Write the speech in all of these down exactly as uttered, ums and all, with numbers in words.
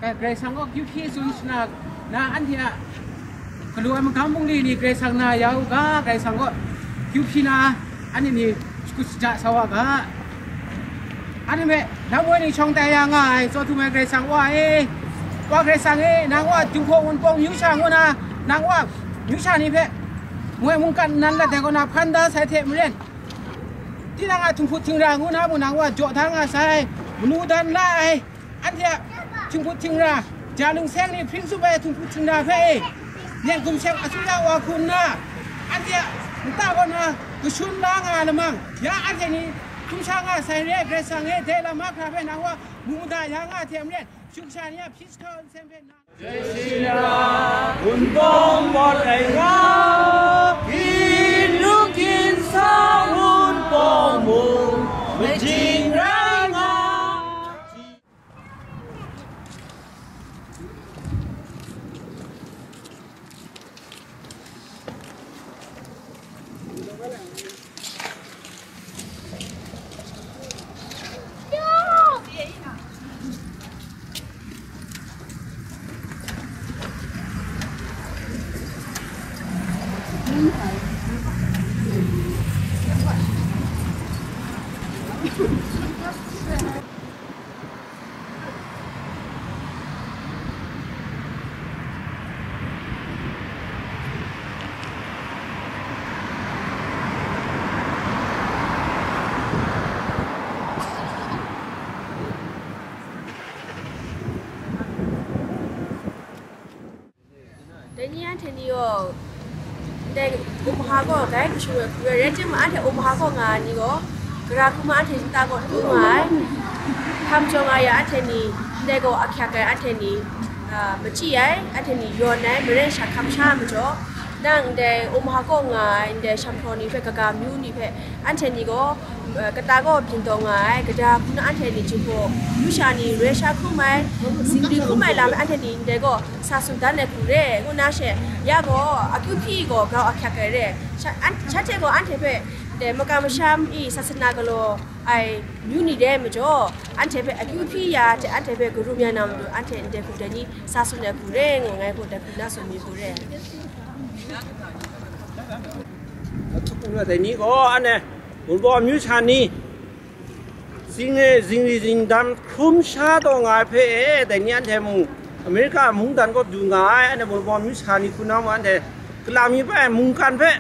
Karai Kasang gaw kyu hpyi tsun shana na, anhte a galu ai magam bungli ni Karai Kasang na ya u ga, Karai Kasang gaw kyu hpyi na, anhte ni shakut shaja sa wa ga. Anhte hpe lam woi ni shawng tai ya nga ai, chawhtum ai Karai Kasang Wa e, Wa Karai Kasang e, nang Wa Jinghpaw Wunpawng myu sha ngu na, nang Wa myu sha ni hpe moi mungkan nnan lat ai kaw na hpan da sai hte maren, tinang a htinghput htingra ngu na mung nang Wa jaw da nga sai, manu dan la ai, anhte a htinghput htingra, ja lungseng ni hpring tsup ai htinghput htingra hpe e, yen gumseng asuya wa hku nna, anhte a nta kaw na kashun la nga lamang, ya anhte ni hkrum sha nga sai re, Karai Kasang e, dai lam mahkra hpe nang Wa mu mada ya nga hte maren, shut sha ni a hpyi jahtau nsen hpe nna. Wunpawng bawt ai nga, hkin lu hkin sa wunpawng mung, majing rai nga. Dai ni anhte ni gaw, ndai Omaha gaw gai kashung ai hku rai, rai timung, anhte Omaha kaw nga ai ni gaw, gara hku ma anhte nta kaw du nga ai, hpa majaw nga ya anhte ni, ndai gaw ahkyak ai anhte ni, a, machyi ai, anhte ni yawn ai, maren sha hkam sha ai majaw, nang ndai Omaha kaw nga ai, ndai Shanghpaw ni hpe, kaga myu ni hpe, anhte ni gaw, kata gaw byin taw nga ai, kaja hku na anhte ni Jinghpaw myu sha ni rai sha hkrum ai, zingri hkrum ai lam anhte ni ndai gaw sa tsun dan ai hku re, ngu na she, ya gaw akyu hpyi gaw grau ahkyak ai re, sha-, an-, shanhte gaw anhte hpe ndai makam masham i sasana galaw ai myu ni dai majaw, anhte hpe akyu hpyi ya hte anhte hpe karum ya na matu, anhte ndai hku dai ni sa tsun ai hku re, ngu ngai gaw dai hku na tsun mi hku re. Dai ni gaw, anhte Wunpawng myu sha ni, zing e, zingri zingdam hkrum sha taw nga ai hpe e, dai ni anhte mung, Amerika mungdan kaw du nga ai, anhte Wunpawng myu sha ni hku na mung, anhte kalam mi pa ai mungkan hpe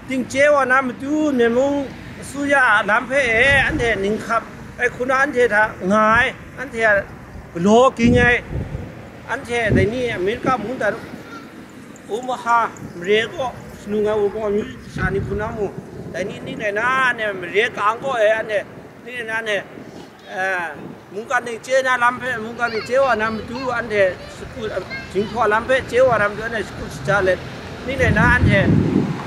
ting chye wa na matu, Myen mung asuya a lam hpe e, anhte ninghkap ai hku na anhte hta nga ai, anhte a galaw ging ai, anhte dai ni Amerika mungdan Omaha mare kaw shanung ai Wunpawng myu sha ni hku na mung, dai ni ning rai na, anhte mare kang kaw e, anhte ning rai na, anhte, eh, mungkan ning chye na lam hpe, mungkan ning chye wa na matu, anhte shakut, Jinghpaw lam hpe chye wa na matu, anhte shakut shaja let, ning rai na, anhte,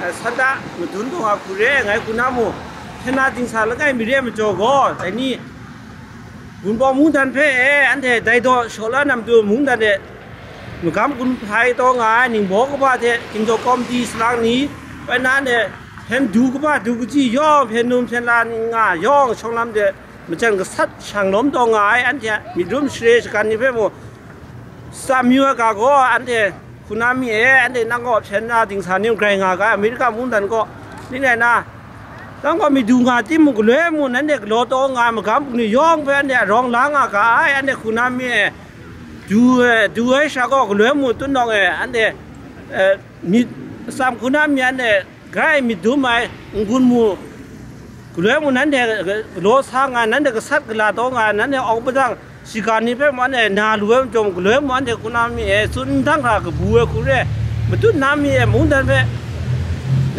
eh, san da madun taw nga hku re ai ngai hku na mung, hpyen na dingsa langai mi re ai majaw gaw, dai ni Wunpawng mungdan hpe e, anhte dai daw shaw la na matu, mungdan de magam gun hpai taw nga ai ningbaw kaba hte, Ginjaw Kawmti salang ni, bai na anhte hpyen du kaba du kaji yawng, hpyen num hpyen la nga yawng, shawng lam de majan gasat shang lawm taw nga ai, anhte a myit rum share shagan ni hpe mung, tsam yu ai ga gaw, anhte hku na mi e, anhte nang gaw hpyen na dingsa ni mung grai nga ga ai, Amerika mungdan kaw ning rai na, nang gaw mi du nga timung, galoi mung nanhte galaw taw nga ai magam bungli yawng hpe anhte a rawng la nga ga ai, anhte hku na mi e, du, du ai sha gaw galoi mung tut nawng e, anhte, eh, myit atsam hku na mi anhte grai myit dum ai, n-gun mu, galoi mung nanhte galaw sa nga ai, nanhte gasat gala taw nga ai, nanhte awng padang shiga ni hpe mung anhte na lu ai majaw, galoi mung anhte hku na mi e, tsun ndang hkra kabu ai hku re, matut na mi e, mungdan hpe,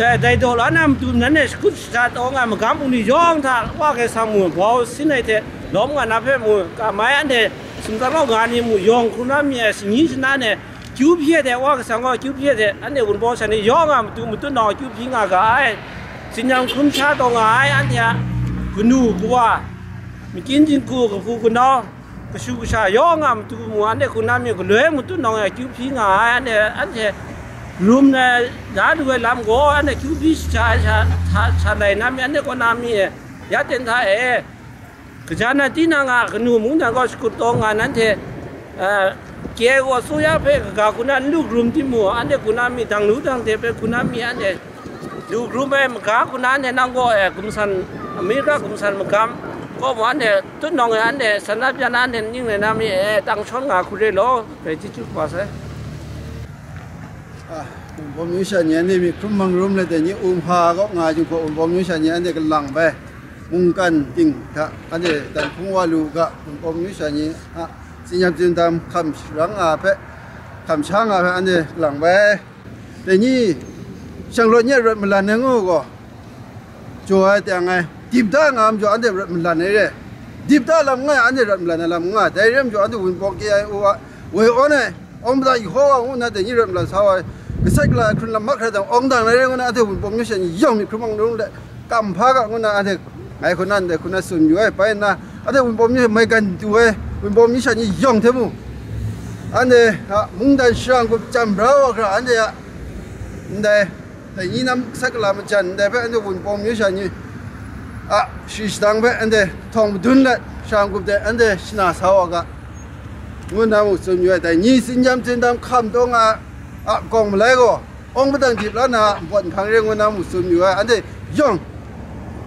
eh, dai daw la na matu, nanhte shakut shaja taw nga ai magam bungli yawng hta, Wa Karai Kasang mung, bau sin ai hte lawm nga na hpe mung, kamai anhte sumsat kau nga ni mung, yawng hkrum na mi ai, shani shana e, akyu hpyi ai hte, Wa Karai Kasang gaw akyu hpyi ai hte, anhte Wunpawng sha ni yawng a matu matut nawng akyu hpyi nga ga ai. Tsin-yam hkrum sha taw nga ai, anhte a kanu kawa, makyin jinghku, kahpu kanau, kashu kasha yawng a matu mung, anhte hku na mi galoi matut nawng e akyu hpyi nga ai, anhte, anhte rum na da lu ai lam gaw, anhte akyu hpyi shaja ai sha, sha, sha lai na mi, anhte kaw na mi e, ya ten hta e, kaja na tinang a kanu mungdan kaw shakut taw nga nanhte, eh, Ke gaw, အစိုးရ hpe kaga hku na n lu hkrum timung, anhte hku na mi dang lu dang hte hpe hku na mi anhte lu hkrum ai maga hku na, anhte nang gaw, eh, gumsan, Amerika gumsan magam kaw mung, anhte tut nawng e, anhte san na pyan na, anhte ning rai na mi e, tang shawn nga hku re law, dai chyeju kaba sai. Ah, Wunpawng myu sha ni anhte mi hkrum mang rum let ai ni, um hpa kaw nga ai jung hpaw, Wunpawng myu sha ni anhte kalang bai, mungkan ting hta, anhte dan hpung wa lu u ga, Wunpawng myu sha ni a, tsin yam tsin dam hkam sharang nga hpe, hkam sha nga hpe, anhte kalang bai. Dai ni, shanglawt nye rawt malan ai ngu gaw, jaw ai teng ai, dip da nga ai majaw, anhte rawt malan ai re. Dip da lam nga ai, anhte rawt malan ai lam nga ai. Dai re majaw, anhte Wunpawng ke ai u a, woi awn ai, awng mada Yehova ngu nna dai ni rawt malan sa wa ai. Gasat gala ai hkrun lam mahkra dang awng dang ai re ngu nna, anhte Wunpawng myu sha ni yawng myit hkrum mang rum let, kam hpa ga ngu nna, anhte ngai hku na, ndai hku na tsun yu ai. Bai nna, anhte Wunpawng myu maigan du ai, Wunpawng myu sha ni yawng hte mung, anhte a mungdan shara n-gup chyam bra wa hkra, anhte a ndai dai ni nam gasat gala majan ndai hpe, anhte Wunpawng myu sha ni a shari shadang hpe anhte htawng madun let, shara n-gup de anhte shana sa wa ga, ngu nna mung tsun yu ai. Dai ni tsin yam tsin dam hkam taw nga a gawng malai gaw, awng padang dip la na a npawt nhkang re ngu nna mung tsun yu ai. Anhte yawng,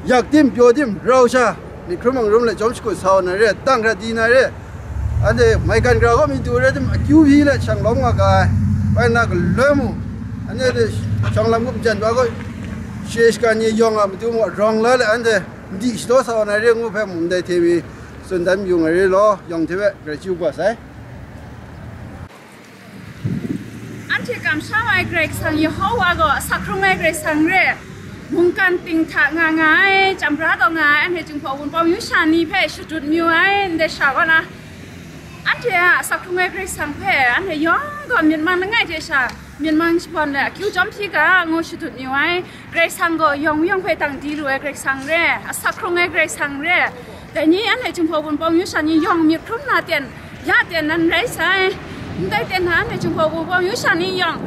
yak tim, pyaw tim, rau sha, myit hkrum mang rum let jawm shakut sa wa na re, tang hkra di na re, anhte maigan gara gaw mi du re tim, akyu hpyi let shang lawm nga ga ai. Bai nna galoi mung, anhte hte shawng lam gup jan wa gaw, share shagan ni yawng a matu mung rawng la let, anhte madi shadaw sa wa na re ngu hpe mung, ndai hte mi tsun dan yu nga re law, yawng hte hpe grai chyu kaba sai. Anhte kamsham ai Karai Kasang Yehova gaw asak hkrung ai Karai Kasang re, mungkan ting hta nga nga ai, chyam bra taw nga ai, anhte Jinghpaw Wunpawng myu sha ni hpe shadut mayu ai, ndai sha kaw na, anhte a asak hkrung ai Karai Kasang hpe anhte yawng gaw myit mang langai hte sha myit mang shabawn let akyu chyawm hpyi ga, ngu shadut mayu ai. Karai Kasang gaw yawng yawng hpe dang di lu ai Karai Kasang re, asak hkrung ai Karai Kasang re. Dai ni anhte Jinghpaw Wunpawng myu sha ni yawng myit hkrum na ten, ya ten nan rai sai. Ndai ten na anhte Jinghpaw Wunpawng myu sha ni yawng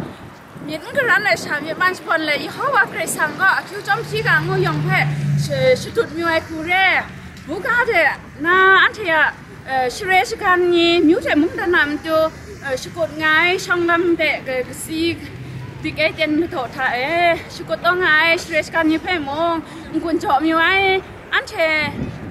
myit n garan ai sha, myit man shabawn let, Yehova Karai Kasang gaw akyu chyawm hpyi ga ngu yawng hpe sh-, shadut mayu ai hku re. Buga de na anhte a, eh, share shagan ni, myu hte mungdan a matu, eh, shakut nga ai shawng lam de, eh, kasi dik ai ten madaw hta e shakut taw nga ai share shagan ni hpe mung n-gun jaw mayu ai. Anhte,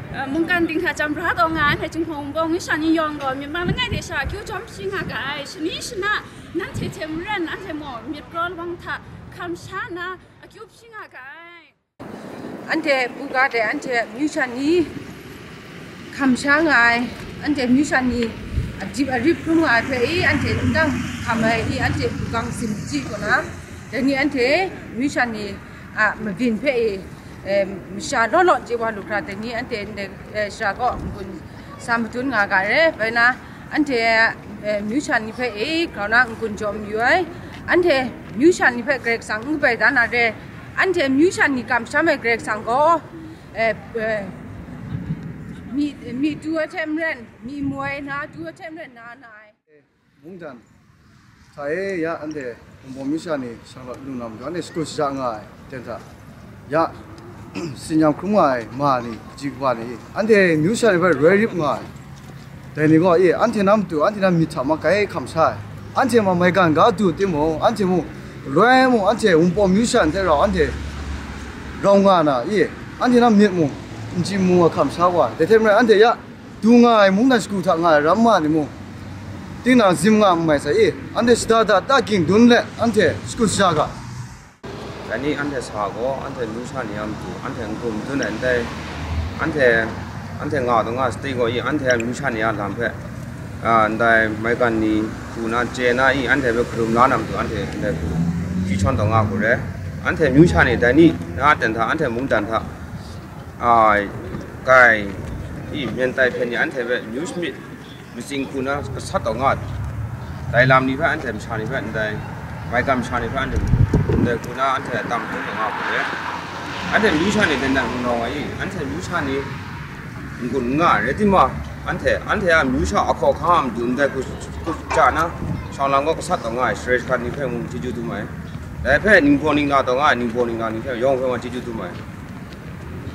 eh, mungkan ting hta chyam bra taw nga ai, anhte Jinghpaw Wunpawng myu sha ni yawng gaw myit mang langai hte sha akyu chyawm hpyi nga ga ai. Shani shana nanhte hte maren anhte mung myit kraw lawang hta hkam sha nna akyu hpyi nga ga ai. Anhte buga de anhte myu sha ni hkam sha nga ai, anhte myu sha ni adip arip hkrum nga ai hpe i, anhte ndang hkam ai i, anhte bugang sim chyi kaw na, dai ni anhte myu sha ni a mabyin hpe i, eh, masha law law chye wa lu hkra, dai ni anhte ndai, eh, shara kaw n-gun sa madun nga ga re, bai na, anhte, eh, myu sha ni hpe e grau na n-gun jaw mayu ai, anhte myu sha ni hpe Karai Kasang n kabai da na re, anhte myu sha ni kamsham ai Karai Kasang gaw, eh, eh, myi, myi du ai hte maren, myi moi na du ai hte maren na na ai. Mungdan hta e ya anhte Wunpawng myu sha ni shanglawt lung na matu, anhte shakut shaja nga ai ten hta, ya, tsin yam hkrum nga ai ma ni, kaji kaba ni, anhte myu sha ni hpe roi rip nga ai. Dai ni gaw, e, anhte na matu, anhte na myit hta makai hkam sha ai. Anhte ma maigan ga du timung, anhte mung, galoi mung, anhte Wunpawng myu sha ni hte rau anhte rau nga na, e, anhte na myit mung, n chyi mung a hkam sha wa ai. Dai hte maren, anhte ya, du nga ai mungdan shagu hta nga ai ramma ni mung, tinang zim nga n mai sai i, anhte shada da ta ging dun let, anhte shakut shaja ga. Dai ni anhte sa gaw, anhte myu sha ni a matu, anhte n-gun madun ai ndai, anhte, anhte nga taw nga sade gaw i, anhte myu sha ni a lam hpe, a, ndai maigan ni hku na chye na i, anhte hpe hkarum la na matu, anhte ndai hku hpyi shawn taw nga hku re. Anhte myu sha ni dai ni na ten hta, anhte mungdan hta, a, kai i, myen tai hpyen ni anhte hpe myu shamyit matsing hku na gasat taw nga ai. Dai lam ni hpe anhte masha ni hpe ndai, maigan masha ni hpe anhte ndai hku na anhte tam hkrum taw nga hku re. Anhte myu sha ni dai ndai hkrum taw nga i, anhte myu sha ni n-gun n nga ai, rai timung, anhte, anhte a myu sha a hkaw hkang a matu ndai hku, hku ja na, shawng lam gaw gasat taw nga ai, share shagan ni hpe mung chyeju dum ai. Dai hpe ninghpaw ningla taw nga ai, ninghpaw ningla ni hpe yawng hpe mung chyeju dum ai.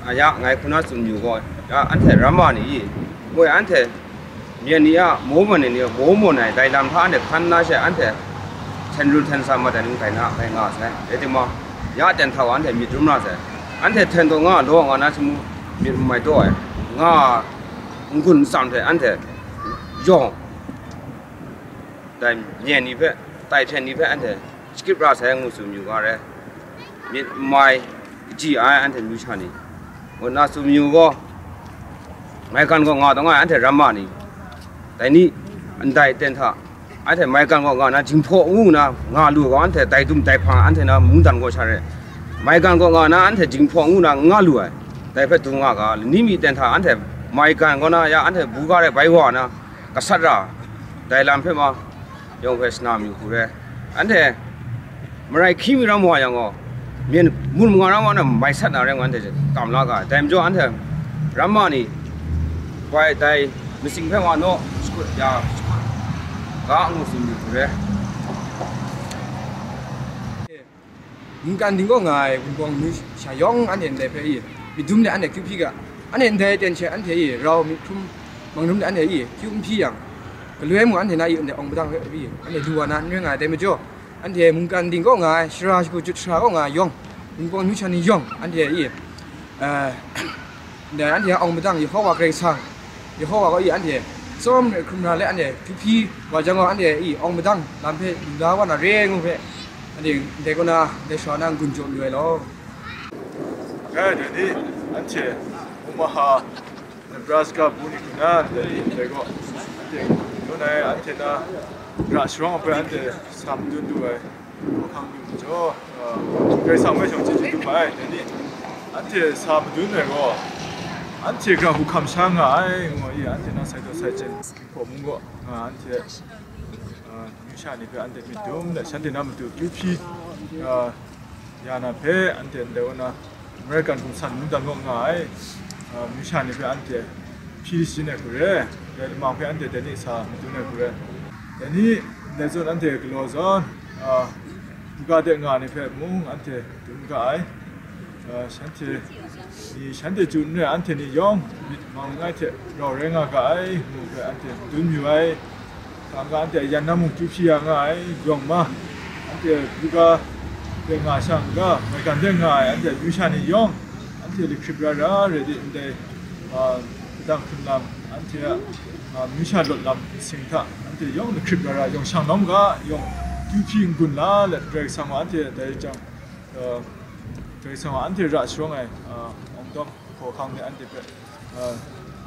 A ya, ngai hku na tsun yu gaw, ya, anhte ramma ni i, moi anhte Myen ni a mow mawn ni, mow mawn ai dai lam hta anhte hkan na she, anhte hten ru hten sa mat ai ni grai na, grai nga sai. Rai timung, ya ten hta wa anhte myit dum ra sai. Anhte hten taw nga law nga na hte mung, myit n mai taw ai, nga n-gun n tsam hte anhte yawng, dai myen ni hpe, tai hten ni hpe anhte shakip ra sai ngu tsun yu ga re. Myit n mai, kaji ai anhte myu sha ni, ngu nna tsun yu gaw, maigan kaw nga taw nga ai anhte ramma ni, dai ni ndai ten hta, anhte maigan kaw nga na, Jinghpaw ngu na nga lu gaw, anhte dai dum dai hpang anhte na mungdan kaw sha re, maigan kaw nga na, anhte Jinghpaw ngu na nga lu ai, dai hpe dum nga ga, lani mi ten hta anhte maigan kaw na ya, anhte buga rai bai wa na, gasat ra, dai lam hpe ma, yawng hpe shana myu hku re. Anhte marai hkyi mi ram wa yang gaw, myen mun manga ram wa na mai sat na rai ngu anhte kam la ga ai. Dai majaw anhte ramma ni, bai dai masing hpe wa naw shakut ya, shakut ga ngu tsun myu hku re. Mungkan ding kaw nga ai Wunpawng myu sha yawng anhte ndai hpe i, myit dum de anhte kyu hpyi ga, anhte ndai ten she anhte i, rau myit hkrum, mang dum de anhte i, kyu n hpyi yang, galoi mung anhte na i, ndai awng padang hpe i, anhte lu wa na n rai nga ai. Dai majaw, anhte mungkan ding kaw nga ai, sara shagu jut sara kaw nga ai yawng, Wunpawng myu sha ni yawng, anhte i, eh, Ndai anhte a awng padang Yehowa Karai Kasang, Yehowa gaw i anhte tsawm re hkrum ra let anhte kyu hpyi wa jang gaw, anhte i awng padang lam hpe lu la wa na re ngu hpe, anhte ndai kaw na, ndai shara na n-gun jaw lu ai law. Dai ni, anhte Omaha, Nebraska bu ni hku na, dai ni, dai gaw, anhte, yaw na, anhte na ra sharawng ai hpe anhte sa madun lu ai. Hkang lu majaw, ah, Karai Kasang hpe shawng chyeju dum ai, dai ni, anhte sa madun ai gaw, anhte gara hku hkam sha nga ai, ngu ai, anhte na sai daw sai chyen, Hpaw mung gaw, ah, anhte, ah, myu sha ni hpe anhte myit dum let, shanhte na matu kyu hpyi, ah, ya na hpe, anhte ndai wa na, American Hpung San mungdan kaw nga ai, ah, myu sha ni hpe anhte hpyi shayin ai hku re, dai lamang hpe anhte dai ni sa madun ai hku re. Dai ni, ndai zawn anhte galaw zawn, ah, buga de nga ni hpe mung anhte dum ga ai. Ah, shanhte ni, shanhte chyu n rai, anhte ni yawng myit mang langai hte rau rai nga ga ai, ngu hpe anhte madun mayu ai. Hkang ga anhte yan na mung kyu hpyi ya nga ai, yawng ma, anhte buga de nga sha n ga, maigan de nga ai, anhte myu sha ni yawng, anhte lahkrip rara rai di, ndai, ah, padang hkrun lam, anhte a, ah, myu sha lawt lam sing hta, anhte yawng lahkrip rara, yawng shang lawm ga, yawng kyu hpyi n-gun la let, Karai Kasang wa anhte dai jang, ah, Karai Kasang wa anhte ra sharawng ai, ah, awng dawm, hkaw hkang de anhte hpe, ah,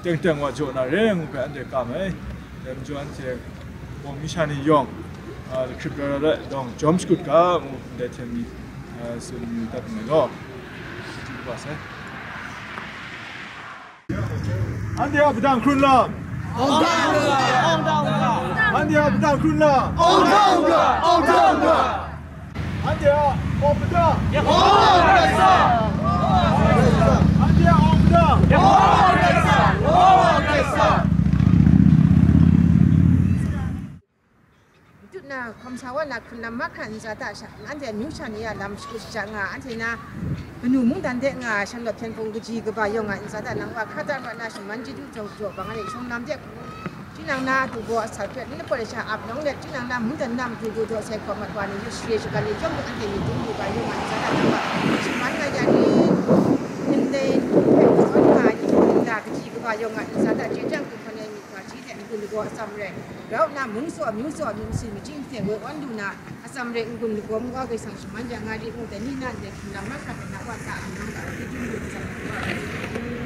teng teng wa jaw na re ngu hpe anhte kam ai. Dai majaw anhte Hpaw myu sha ni yawng, ah, lahkrip rara rai lawng jawm shakut ga ngu ndai hten mi, ah, tsun yu dat nngai law. Chyeju kaba sai. Anhte a padang hkrun lam. Anhte a padang hkrun lam. Anhte a awng padang. Anhte a awng padang. Dut na, hkawm sa wa na, hkrun lam mahkra ntsa hta sha, anhte amyu sha ni a lam shakut shaja nga, anhte na kanu mungdan de nga, shanglawt hpyen hpung kaji kaba yawng a ntsa hta nang wa hkra da ra na shaman chyeju jaw jaw bang a le, shawng lam de, tinang na du gaw asak hpe, ni lahpawt ai sha ap nawng let, tinang na mungdan na matu du daw sai hkawm mat wa ni, share shagan ni chyawm de, anhte myit dum lu ga yawng a ntsa hta nang wa shaman nga ya ni, ndai hpe zawn nga ai ni, nda kaji kaba yawng a ntsa hta, chye jang hkum hkan ai myit wa ji hte n-gun lagaw atsam rai. Grau nna mung tsaw, amyu tsaw, amyu masin, machyin hte woi wan lu na, atsam rai n-gun lagaw mu wa Karai Kasang shaman ya nga ri ngu dai ni na ndai hkum lam mahkra hpe na wa ta ai nang ga, chyeju mu atsam rai.